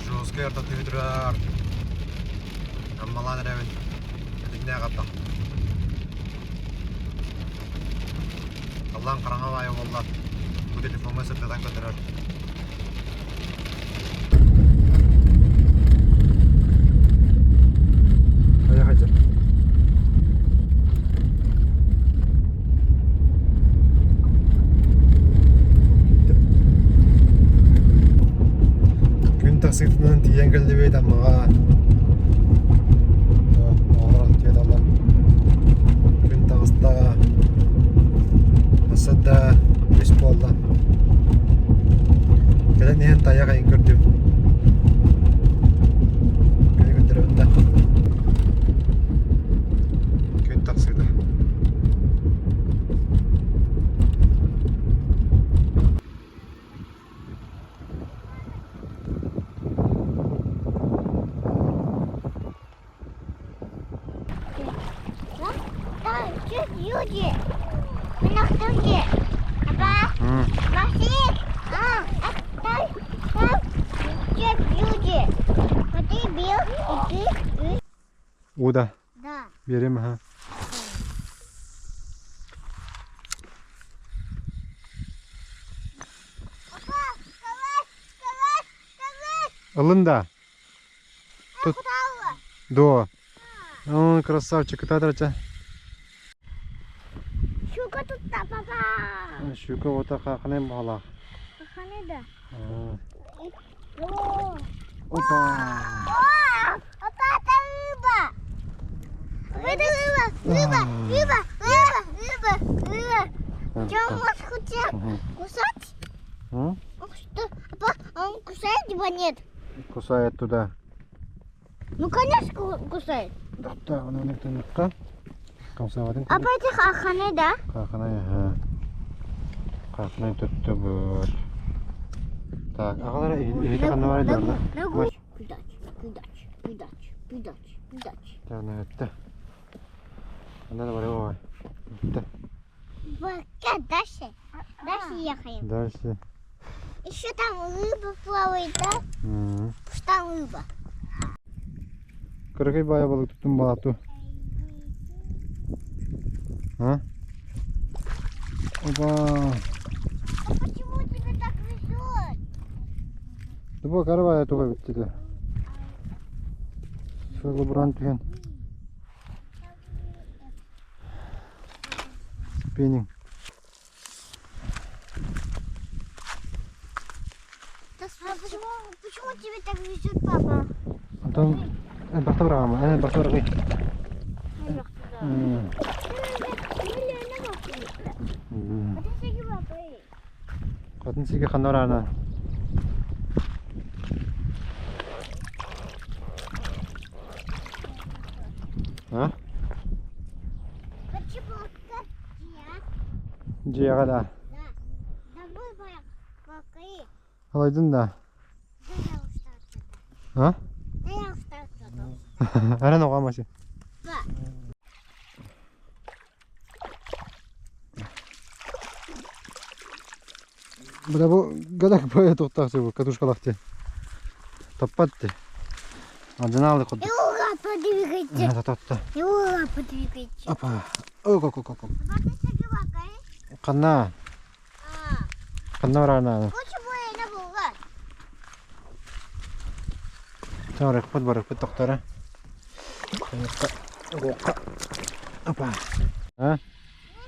Жесткай ортотугу турар. Аммалаан эрэбин. Этиҥнээх аттах. Халлаан хараҥа баайа буолла. Бу телефоҥҥа сырдатан көрдөрөр. Хайа Күн тахсыытынан тиийэн кэллибит Аммаҕа. Оҕолор тиэталлар. Күн таҕыста. Өссө да үс буолла. Кэлэн иһэн тайах айын көрдүм. Күнү көрдөрөбүн да. Күн тахсыыта. Люди. Люди. Максим, а, там, там люди. А ты бил, и ты. Уда. Да. Берем, ага. Ылын да. Тут. До. О, красавчик, кытаатарача. Щука тут папа. Щука вот такая буолла. Ханай да. Опа. Опа, это рыба. Это рыба, рыба, рыба, рыба, рыба, рыба. Что, он может хотел кусать? Он что, папа, он кусает либо нет? Кусает туда. Ну, конечно, кусает. Да, он у Апа это хаханы, да? Хаханай, ага. Хаханай туттубут. Так, аҕалара иһити ханна бар да? Кудач, кудач, кудач, кудач, кудач. Тана этте. Анна бар ой. Этте. Пока дальше. Дальше ехаем. Дальше. Еще там рыба плавает, да? Что там рыба? Кыракый баайы балык туттум балату. А? Опа! А почему тебя так везет? Бу карабая туга бүттү. Шуга буран түһэн. Спиннинг. А почему, почему тебе так везет, папа? Антон, бахтабрама, бахтабрагы. Хотун сиги ханорана. А? Дьиэҕэ да. Алайдын да. А? Арен оҕамаси. Бля бу гадак бая туохтаах бу катушкалаах дии. Таппат дии. Алдьанаалы курдук. Его лапа двигается. Тотто. Его лапа двигается. Опа. Ханна. Ханна бараана. Барыхпыт барыхпыт тохторо. Опа. А?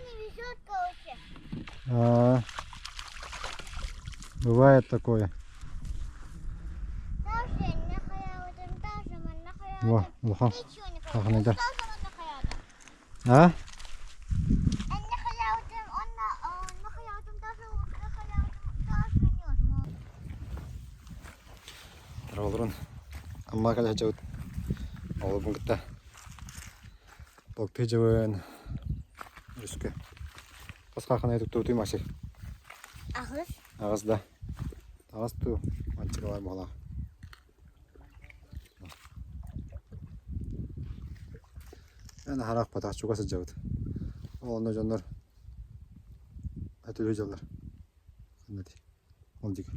не везет, короче. А, бывает такое. Во, улахан. Хаханайдар. А? Олорун Амма кэлэ сылдьабыт. Оҕолорбун кытта балыктыы дьыбын өрүскэ. Хас хаахынайы туттубутуй Маси? Аҕыс. Аҕыс да. Аҕыс дуу, манчыкалар буолаах. Эн аһара ыкпатах чугас сылдьабыт. Ол онно дьоннор өтөлүү дьаллар. Ханна дии? Ол диги.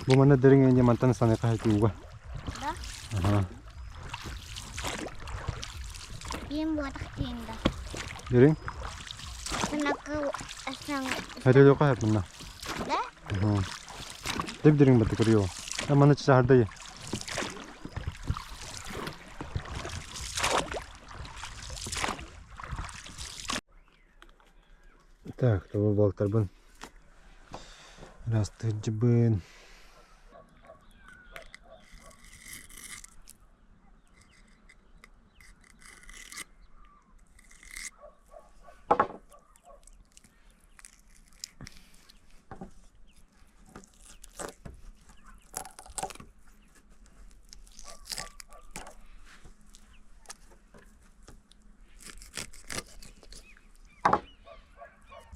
Бу манна дириҥ инде мантан саныаха ууга. Да? Ага. Им буотах тиинда. Дириҥ? Санакы Хатылыка хапынна. Да? Ага. Деп дириҥ баты көрүө. Манна чахардай. Так, тобу балыктарбын ырастыырдьыбын.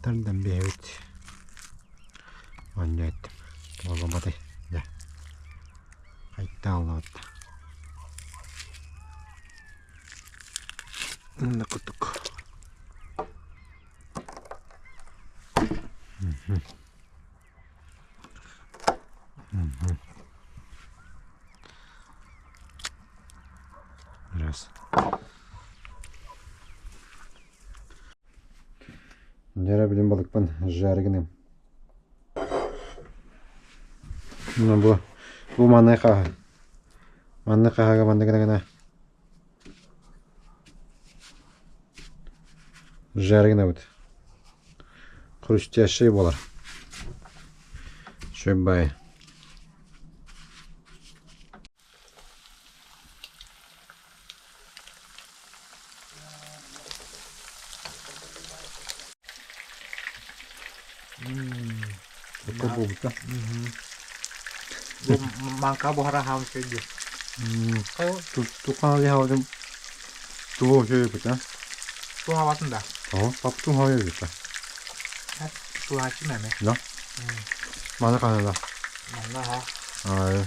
Тардан биэбит. Онньо эттим. Буолуматай. Дьэ. Хайта аллаатта. Инна кутук. Раз. Дьэ билим балыкпын жаргыным. Ну бу бу манный хааһы. Манны хааһыга манны гына гына жаргынабыт. Хрустящий буолар. Шөббай. Такой буолбута. Бу маңка буһара хаам үчүгэй дии. Тухаали хаалдым тугу үчүгэй Туһаабатын да. О, паптум хаалбыта. Туһааччы эмэ. Да. Маны канада. Манна ха. Аа.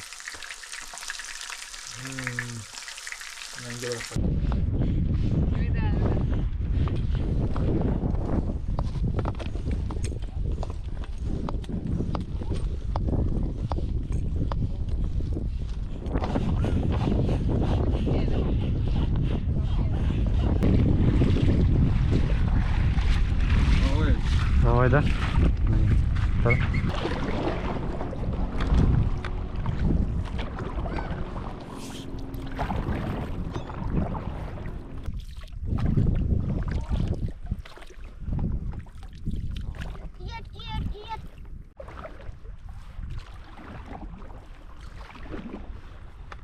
Давай, да? Да. Киет, киет, киет.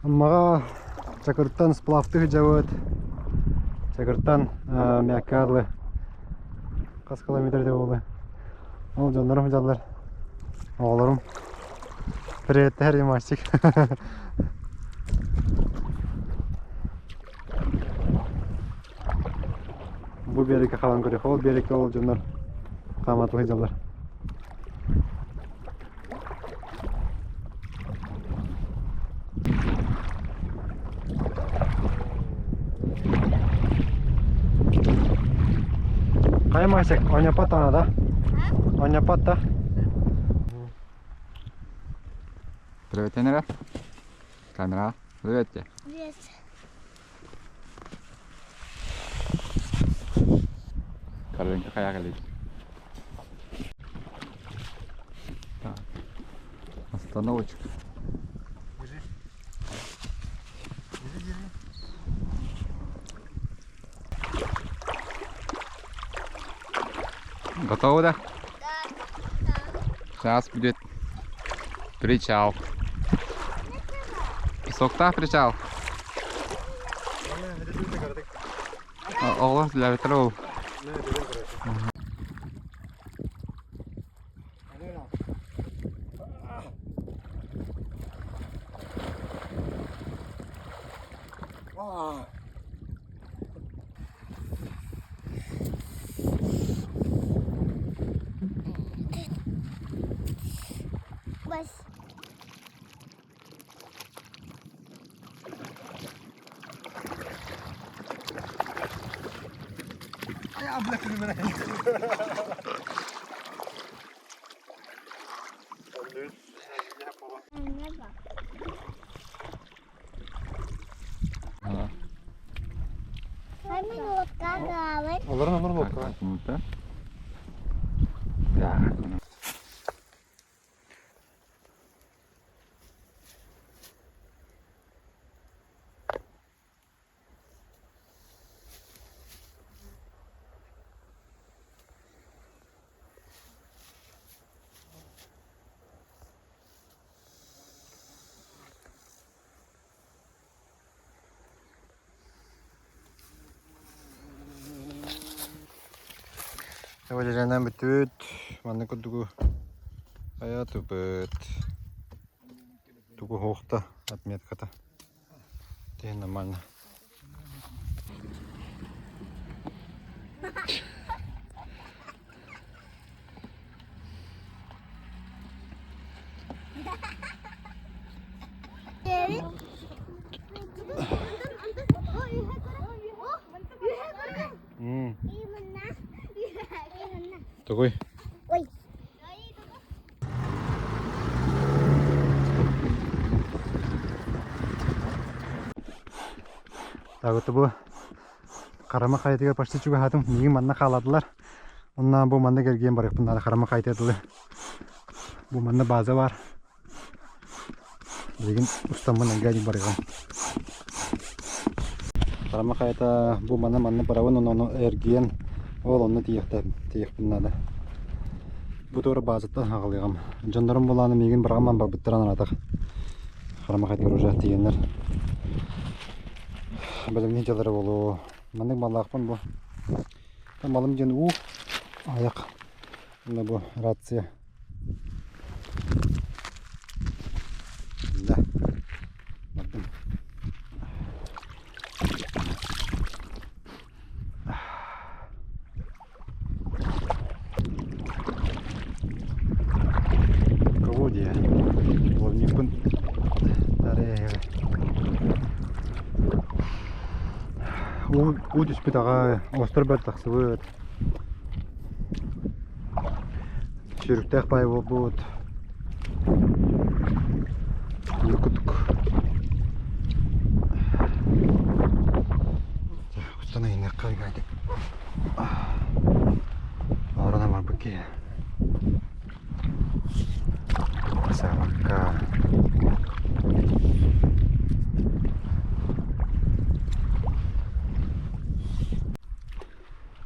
Аммаҕа Чакыртан сплавтыы сылдьабыт. Чакыртан мякка дылы хас километр да буолуой. Ол дьоннорум сылдьаллар. Оҕолорум. Приветтэһэр Ямасик. Бу биэрэккэ хаалан көрүөх. Ол биэрэккэ ол дьоннор хааматыы сылдьаллар. Хайа Масик, оонньоппот даҕаны да? Оонньоппот да? Привет, Энера. Камера. Привет тебе. Привет. Каролинка хайа кэлит. Так. Остановочка. Держи. Держи, держи. Готово, да? Да. Сейчас будет причал. Песоктаах причал. Оҕолор үлээбиттэр ол. Бас. Олорон олорон лодкаҕа. Эвалерянан бүттүбүт. Манна курдугу айатыбыт. Тугу хоохта отметката. Тиһин нормально. Тугуй? Ой. Так вот бу Харама хайатыгар почти чугаһаатым. Миигин манна хаалаатылар. Онно бу манна кэргиэн барыахпын наада Харама хайатыгар дылы. Бу манна база бар. Билигин устаммын ылга барыаҕым. Харама хайата бу манна манна барабын онно эргийэн ол онно тиийиэхпин наада. Бу туора базаттан аҕалыаҕым. Дьоннорум булааны миигин быраҕан барбыттара анаатах. Харама хайатыгар уже тиийэннэр бэлэмниир дьаллара буолуо. Маннык маллаахпын бу. Малым диэн уу, айах. Уонна бу рация. Да. Бардым. Колодия. Плавникпын Уу түспүт аҕай, остор бэрт тахсыбыт. Сүрүктээх баай буолбут. Кутук. Куттан ыйыныахха гайдык. Орона барбыт киһи. Саабакка.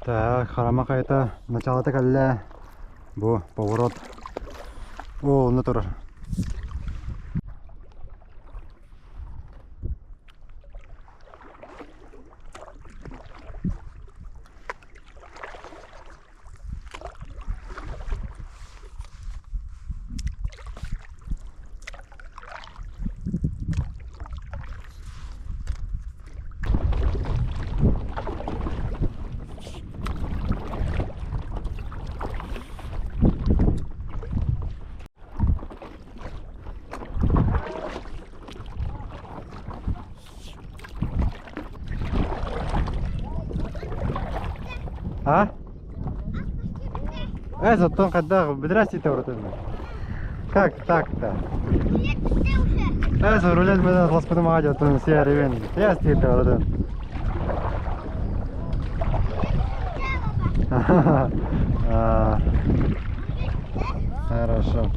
Так, харама хайата началата кэллэ. Бу поворот. О, онно турар. А? Э, зато когда здрасте, урутун. Как так-то? Э, за рулет мы господом адя, то все ревен. Я стите урутун. Хорошо.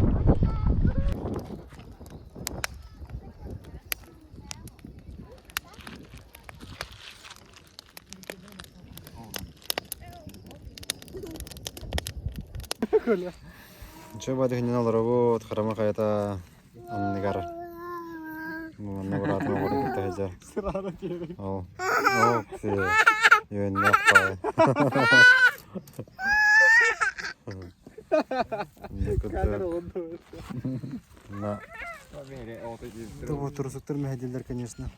Чэ бадыгынньан олоробут, харама хайата анныгар манна быраатым оҕотун кытта сылдьар. Ол, ол үөннээх баҕайы. На. Турусуктар мэһэйдииллэр, конечно.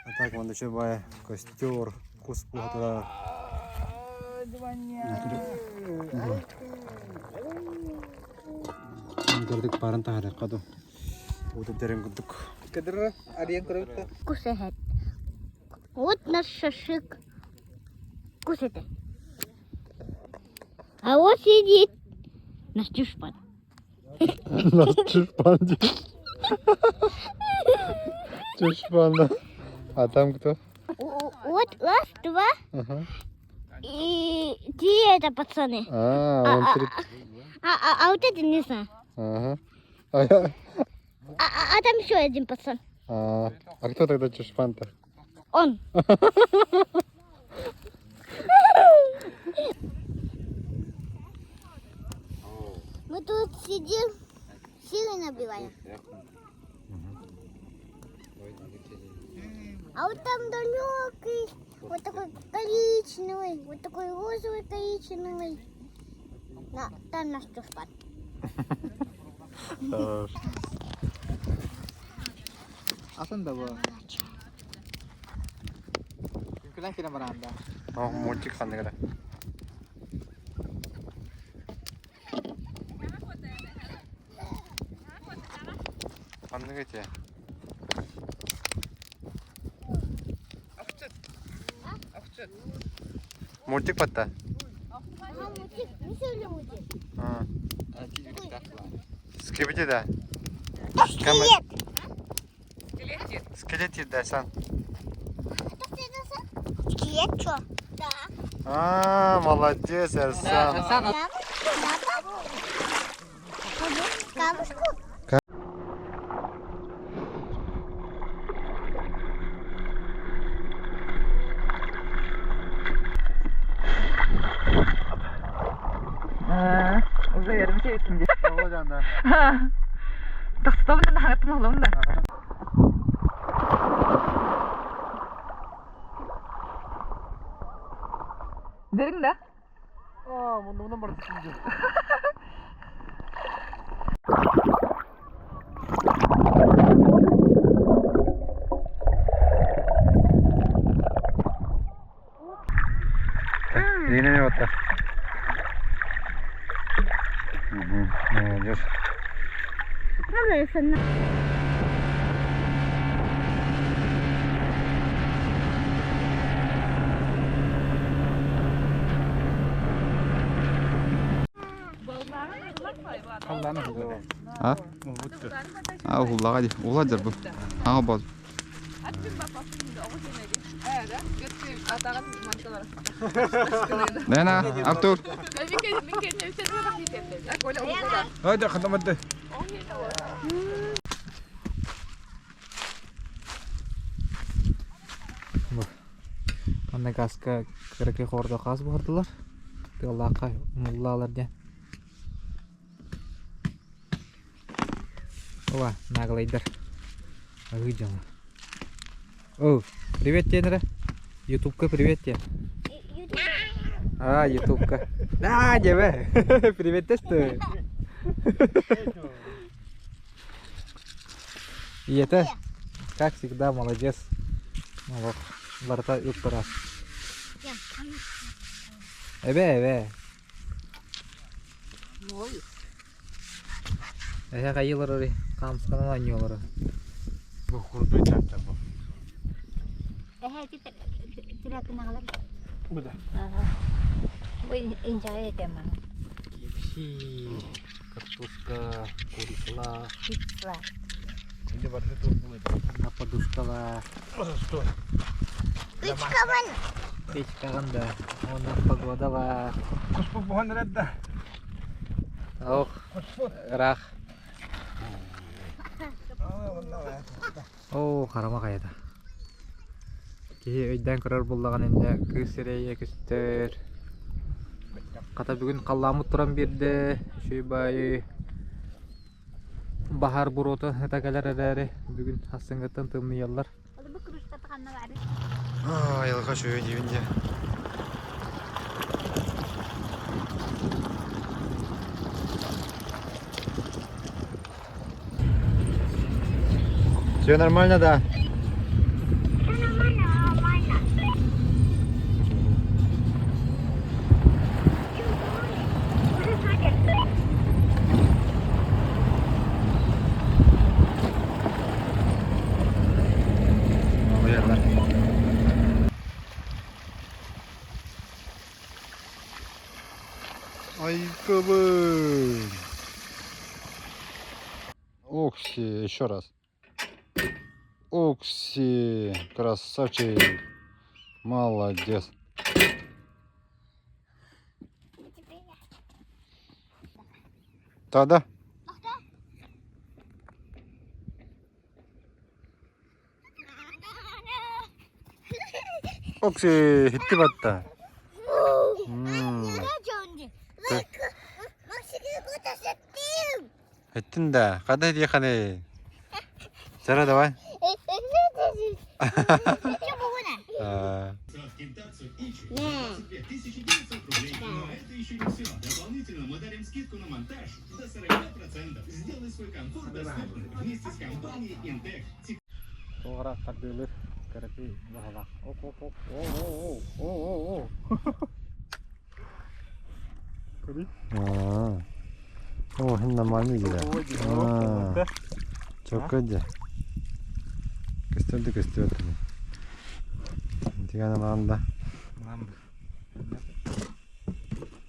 А так вон еще бая костер, кус пугатыра. Көрдүк барын таһарыахха ду. Утуп дэрин курдук. Кыдыр арыйан көрөбүт Кусэһэт. Вот наш шашлык. Кусэте. А вот сидит наш чушпан. Наш чушпан. Чушпан, да. А там кто? Вот раз, два. Ага. И три это пацаны. А, он три. А вот это не знаю. Ага. А, я... А там еще один пацан. А кто тогда чушпан-то? Он. Мы тут сидим, силы набиваем. А вот там далекий, вот такой коричневый, вот такой розовый коричневый. На, там наш чушпан. Хорош. Атын да бу. Күнкүлэн кэлэн бараан да. О, мультик ханныгара. Ханнык эти? Мультик батта. Ага, мультик, не сильно мультик. А. Скибиди да. Скелет. Скелет да сан. Скелет что? Да. А, молодец, Эрсан. Эрсан. Камушку. Уже yarım çektim diye. Тохтотобун да хаҥаттан олом да. Дөрүҥ да? Аа, муннубунан барда сылдьар. Иинэми батта. Молодец. А? А, уһуллаҕа дии. Уһулар бу. Аҕа бол. Лена, Артур. Haydi hadi. Манна газка кыракый хордо хас буһардылар. Тыаллаахха умуллаалар диэн. Ова, наглайдар. Аһыы дьоно. О, привет диэн эрэ. Ютубка привет диэн. А, Ютубка. А, дьэбэ. Привет тесты. Ийэтэ, как всегда, молодец. Олох, барыта ыппырас. Эбэ, эбэ. Эһэ хайыылар хаамысканан оонньуулара. Бу курдуй тахта бу. Эһэ ити тирээкинаҕалар. Бу да. Бу инчэҕэй этэ маны. Кипси, картошка, курицалар, Пицца. Инде барыта туох буолуой. на подушкалар, Стой. Печкабан. печкаҕын да, уонна погодалар. Куспут буһан эрэр да. Ох, ыраах. Оо, харама хайата. Киһи өйдөөн көрөр буоллаҕына иннэ кыыс сирэйэ көстөр. Хата бүгүн халлааммыт туран биэрдэ, үчүгэй баайы баһаар буруота ыта кэлэр эрээри бүгүн сарсыҥҥыттан тымныйаллар. Аа, айылҕа үчүгэй диибин дии. Все нормально, да? Все нормально, нормально. Уже садят. Ыллыбын! Окси, еще раз. Окси, красавчик. Молодец. Тогда. Окси, хитти батта. Эттин да, хада диэханы. Сара, давай. Туора тардыылыр кыракый баһалаах. Оп оп оп о о о о о Аа. Оо, хин нормальный дии. Аа. Чокко дии. Көстөр да көстүбэт. Тигэн ылаан да.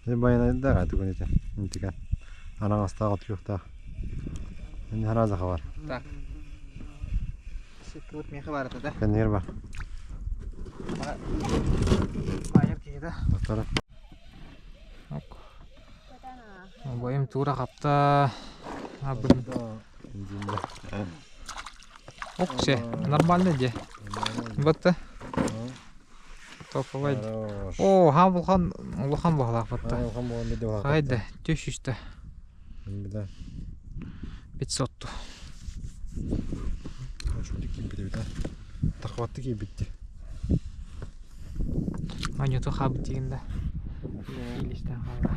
Дьэ байанайдаах этигун ити. Интигэн. Араҥастаах отуохтаах. Ини хараазаха бар. Так. Сиккыбыт миэхэ баар этэ да. Кэннигэр бар. Баайар киһи да. Тара. Бойум туура хапта. Абын. Оксе, нормально де. Батта. Топовай. О, хан булхан, улахан баһалаах батта. Хайда, 300 500 Тахватты кийбитти. Анюту хабыт дигин да. Илистен хаалла.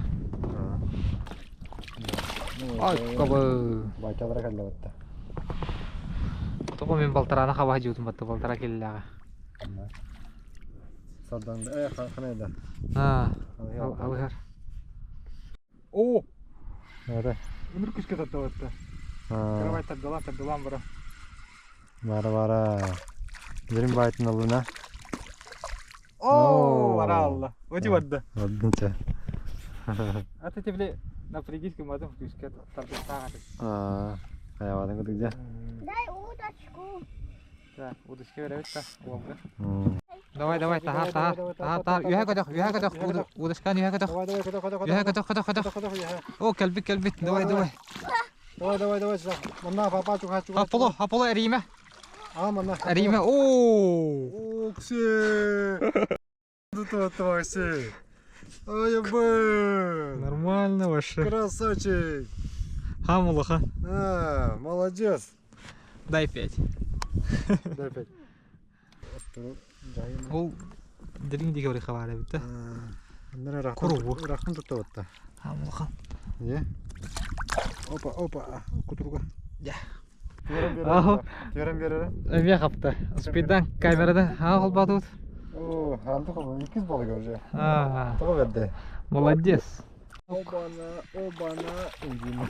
Ай, кабы. Байталара кэллэбэтта. Тоҕо мин балтарааны хаба дьуутум батта балтара киллэҕэ. Сардан э ханайда. Аа, алыһар. Оо, Нары. Үнүр күскэ таттабатта. Кыравай тардылан тардылан бара. Бара бара. Дирин байтын алына. Оо, бара алла. Оти барда. Одунча. А ты тебе напрягись кыматын күскэ тардылтаага. Аа, хайабатын кудук дьэ. Дай удочку. Так, удочка беребит да, уолга. Давай, давай, таһаар, таһаар, таһаар, таһаар. Үөһэ көтөх, үөһэ көтөх, удочканы үөһэ көтөх. Давай, давай, көтөх, көтөх, Үөһэ көтөх, көтөх, көтөх. О, кэлбит, кэлбит. Давай, давай. Давай, давай, давай, сюда. Манна, папа, чуга, чуга. Аполло, Аполло, эриимэ. А, манна. Эриимэ. Оо. Окси! Тут Макси. Ой, блин. Нормально вообще. Красавчик. Хам улахан. А, молодец. Дай пять. Дай пять. Ол дириҥ диэки барыха баар эбит да. Курубу. Рахын туттабатта. Хам улахан. Не? Опа, опа, кутурга. Я. Аха. Терен берere. Эмиэ хапта. Спидан камерада аа холбоотубут. О, анды хобо, иккис балыга уже. Аа, Тоҕо берди. молодец. Обана, обана, индин.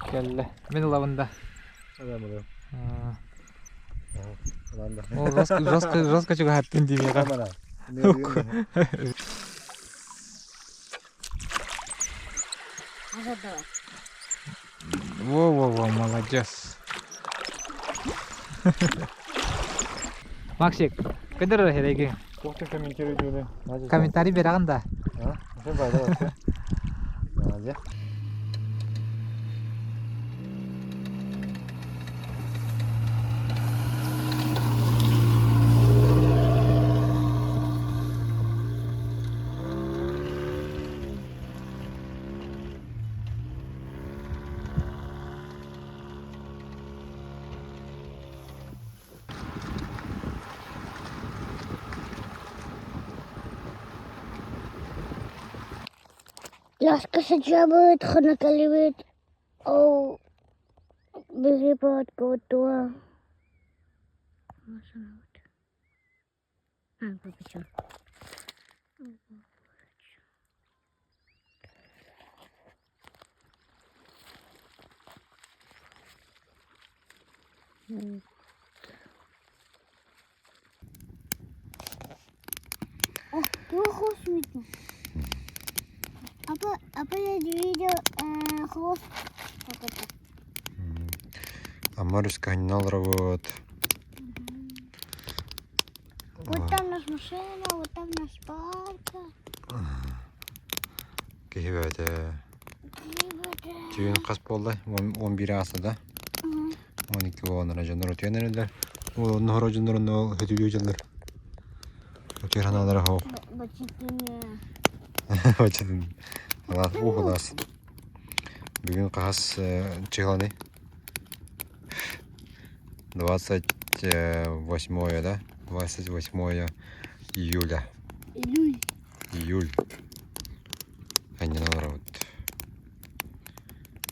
Кэллэ. Мин ылабын да. Адам ылыам. Аа. Ылан да. Ол жестко, жестко, жестко чугаһаттын диэҕэ. Камера. Во-во-во, молодец. Максик, көдөр эрэги. Туох комментируй диэни. Комментарий бераҕын да. А? Сен байда. Молодец. Ласка садьабыт, ханакалибыт, ол биһи туа. Апа я видел хвост какой-то. Амма өрүскэ анньына олоробут. Вот там наша машина, вот там наш парка. Киһи бөтө. Түүн хас буолла? 11 ааста да? 12 буолан дьоннор утуйан эрэллэр. Ол онно хоро дьоннор онно хөтүлүү дьоннор. Утуйар ханаалара хоох. Бачытын. Алаас, ух алаас. Бүгүн хас чыһыланы? 28 да? 28 июля. Июль. Июль. Анньан олоробут.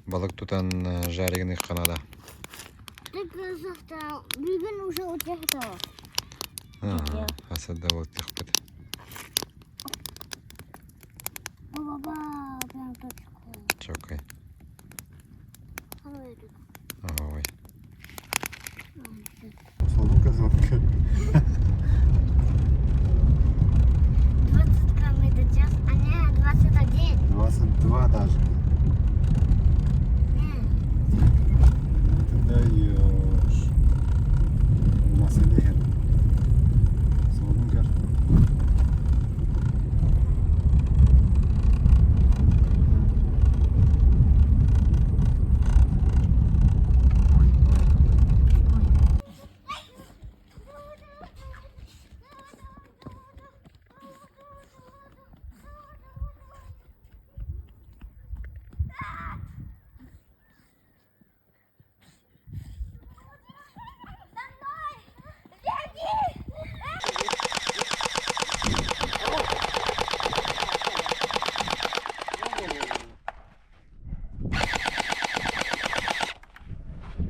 Балык тутан жаригын ыхханада. Так завтра бүгүн уже утехтала. Асада болтехпыт. Баба, прям точку. Чокай. Ой. Соломка, соломка. 20 километров в час, а не 21. 22 даже. Ты даешь. Масса Соломка.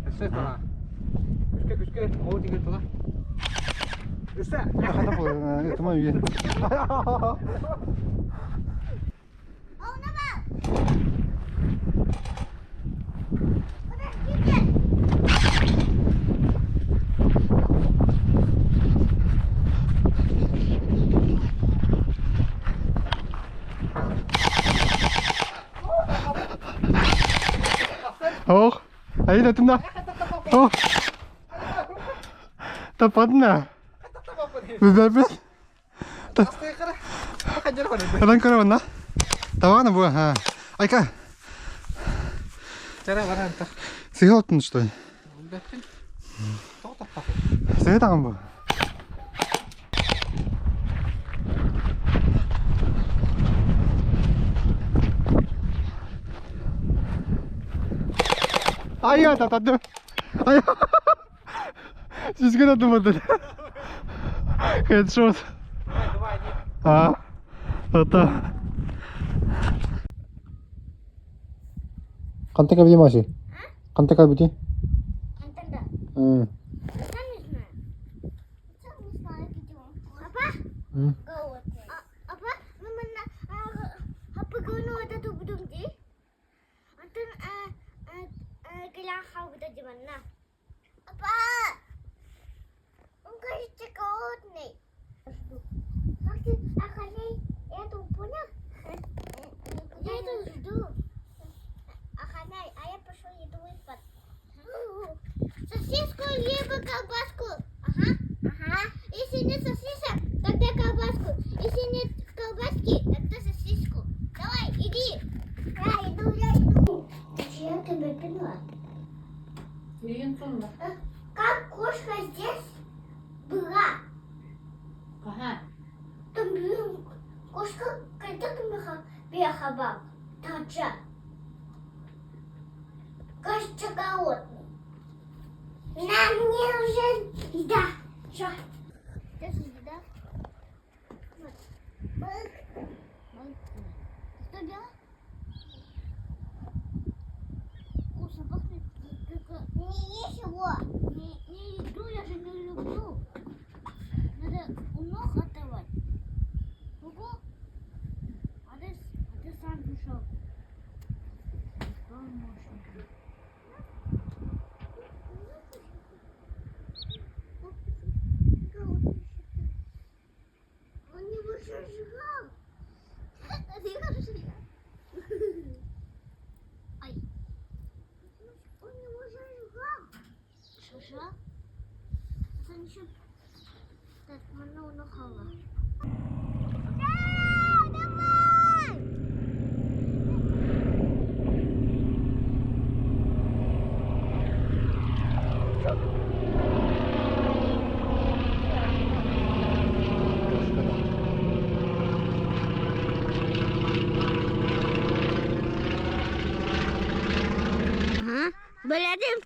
Өссө тула. Күскэ күскэ ол тигэр тула. Өссө. Ытыма үйе. Ох, айда тында. Ох. Тападна. Бебе. Адан көрө Тавана бу, ха. Айка. Чара баран та. Сыгылтын что ли? Бэттин. Тоқ Сыгытаган бу. Ай, татадым. Ай. Сизге татымады. Хедшот. А, ата. Канта кабди маши? Канта кабди? Антон, М. сам не знаю. Сам не знаю, где он. Папа? М. Голодный. Апа, мы на апа говорю, вот эту будем де. Антон, гля хау да дивана. Апа! Он кажется голодный. Как ты, охраняй эту, понял? Я это жду. Охраняй, а я пошел еду выпад. Сосиску либо колбаску. Ага, ага. Если нет сосисок, тогда колбаску. Если нет колбаски, тогда сосиску. Давай, иди. Я иду, я иду. Зачем ты выпила? Как кошка здесь была? Ага. Там блин, кошка когда ты бегала? Таджа. Кажется, голодный. На мне уже еда. Что? Сейчас еда. Вот. Бык. Бык. Что делать? Вкусно пахнет. Только не ешь его. Не, не еду, я же не люблю. Надо у ног оторвать. Ого. А ты сам пришел. Он не вышел. Так, манна уну хала. Да, давай! Ага, Блядим.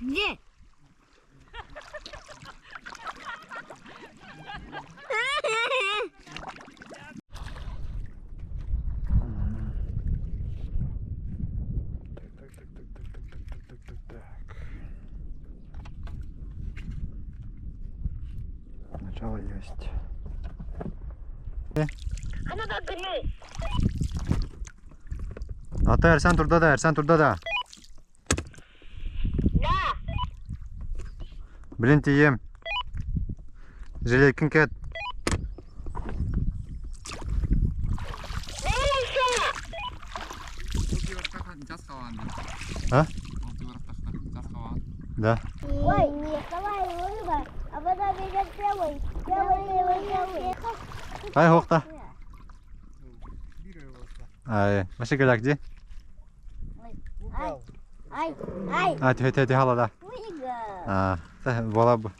Где? Так, так, так, так, так, так, так, так, так, так, так. Начало есть. Ата Эрсен турда да, Эрсен турда да. Блин тиийиэм. Жилеккин кэт. А? Да. Ой, давай рыба, а потом идет белый, белый, белый, белый. Ай хохта. Ай, маша келак ди. Ай, ай, ай, А, тихо, тихо, тихо, да. рыба. А, буола бу.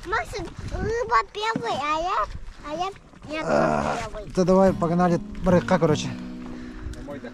Максим, рыба первый, а я, а я, я тоже первый. Да давай, погнали, барыахха, короче. Домой да.